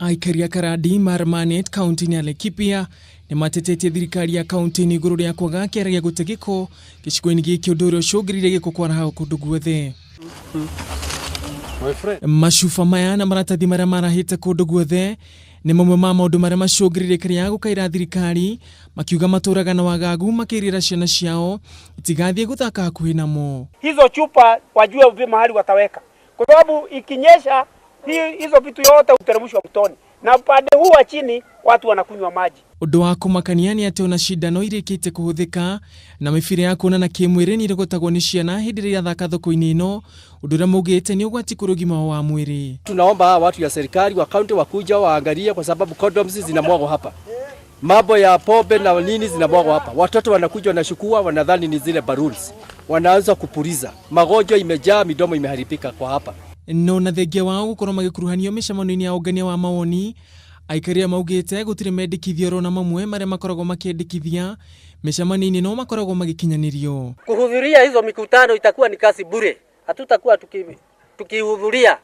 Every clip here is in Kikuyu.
Aikari a Karadi Marmanet kaunti-inĩ ya Laikipia nĩ matetetie thirikari ya kaunti-inĩ igũrũ rĩa kwaga kĩara gĩa gũte gĩko gĩcigo-inĩ gĩkĩ, ũndũ ũrĩa ũcũngĩrĩirie gĩko kwaraha kũndũ guothe. Macuba maya na maratathi marĩa marahĩte kũndũ guothe nĩ mamwe ma maũndũ marĩa macũngĩrĩirie kĩrĩa gũkaĩra thirikari, makiuga matũraga na wagagu makĩrĩra ciana ciao itigathiĩ gũthaka hakuhĩ namo. Hizo chupa wajue vi mahali wataweka, kwa sababu ikinyesha hizo vitu yote huteremshwa mtoni, na upande huu wa chini watu wanakunywa maji. Ũndũ wa kũmakania nĩ atĩ ona cindano irĩkĩte kũhũthĩka na mĩbira ya kuonana kĩmwĩrĩ nĩ ĩrogotagwo nĩ ciana hĩndĩ ĩrĩa irathaka thoko-inĩ ĩno, ũndũ ũrĩa maugĩte nĩ ũgwati kũrĩ ũgima wao wa mwĩrĩ. Tunaomba hawa watu ya serikali wa kaunti wakuja waangalie, kwa sababu condoms zinamwagwa hapa, mambo ya pombe na nini zinamwagwa hapa. Watoto wanakuja wanachukua, wanadhani ni zile balloons, wanaanza kupuliza. Magonjwa imejaa, midomo imeharibika kwa hapa. No na thengia wao gũkorwo magĩkuruhanio mĩcemanio-inĩ ya ũngania wa mawoni, aikari aya maugĩte gũtirĩ mendekithio oro na mamwe marĩa makoragwo makĩendekithia mĩcemanio-inĩ no makoragwo magĩkinyanĩrio. Kuhudhuria hizo mikutano itakuwa ni kazi bure, hatutakuwa tukihudhuria,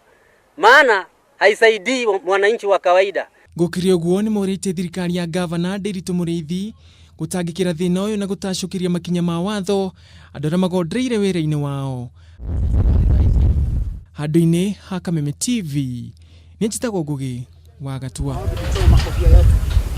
maana haisaidii mwananchi wa kawaida. Gũkĩrĩ ũguo, nĩ morĩtie thirikari ya gavana Ndiritu Mũrĩithi gũtangĩkĩra thĩna ũyũ na gũtacũkĩria makinya ma watho andũ arĩa magondereire wĩra-inĩ wao. Handũ-inĩ ha Kameme TV, nĩ njĩtagwo Ngũgĩ wa Gatua.